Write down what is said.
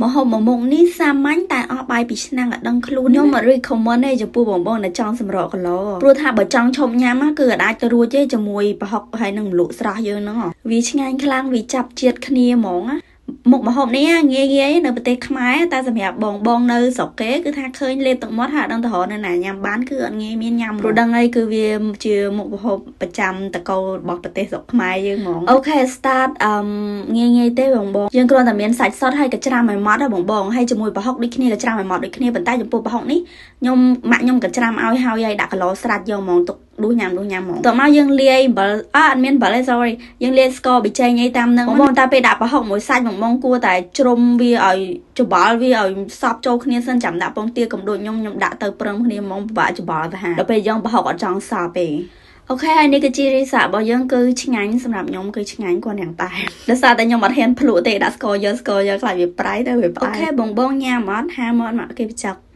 ម្ហូបមួយមុខនេះសាមញ្ញតែអស់បាយពីឆ្នាំងអត់ដឹងខ្លួនខ្ញុំអត់ recommend ទេចំពោះបងបងដែលចង់សម្រកគីឡូព្រោះថាបើចង់ឈប់ញ៉ាំគឺអាចទៅរួចទេជាមួយប្រហុកហើយនឹងម្លក់ស្រស់យើងហ្នឹងវាឆ្ងាញ់ខ្លាំងវាចាប់ជាតិគ្នាហ្មងណាមុខម្ហូបនេះងាយងាយនៅប្រទេសខ្មែរតែសម្រាប់បងបងនៅស្រុកគេគឺថាឃើញលេបទឹកមាត់ហើយអត់ដឹងទៅរកនៅណាញ៉ាំបានគឺអត់ងាយមានញ៉ាំព្រោះដឹងអីគឺវាជាមុខម្ហូបប្រចាំតកូលរបស់ប្រទេសស្រុកខ្មែរយើងហ្មង OK start ងាយងាយទេបងបងយើងគ្រាន់តែមានសាច់សុទ្ធហើយកច្រាំឲ្យម៉ត់ហ៎បងបងហើយជាមួយប្រហុកដូចគ្នាកច្រាំឲ្យម៉ត់ដូចគ្នាប៉ុន្តែចំពោះប្រហុកនេះខ្ញុំម៉ាក់ខ្ញុំកច្រាំឲ្យហើយហើយដាក់គីឡូស្រាច់យកហ្មងទុកដួសញ៉ាំដួសញ៉ាំហ្មងតមកយើងលាយអំបិលអអត់មានអំបិលទេ sorry យើងលាយស្ករប៊ីចេងអីតាមហ្នឹងបងបងតែពេលដាក់ប្រហុកមួយសាច់បងបងគួរតែជ្រុំវាឲ្យច្បល់វាឲ្យសព្វចូលគ្នាសិនចាំដាក់ពងទាកុំដូចខ្ញុំខ្ញុំដាក់ទៅព្រឹងគ្នាហ្មងពិបាកច្បល់ទៅហាដល់ពេលយើងប្រហុកអត់ចង់សព្វទេ OK ហើយនេះគឺជារីសារបស់យើងគឺឆ្ងាញ់សម្រាប់ខ្ញុំគឺឆ្ងាញ់គាត់យ៉ាងតែដោយសារតែខ្ញុំអត់ហ៊ានភ្លក់ទេដាក់ស្ករយកស្ករយកខ្លាចវាប្រៃទៅវាផ្អែម OK បងបងញ៉ាំអត់ហាមាត់មកគេបញ្ចុក។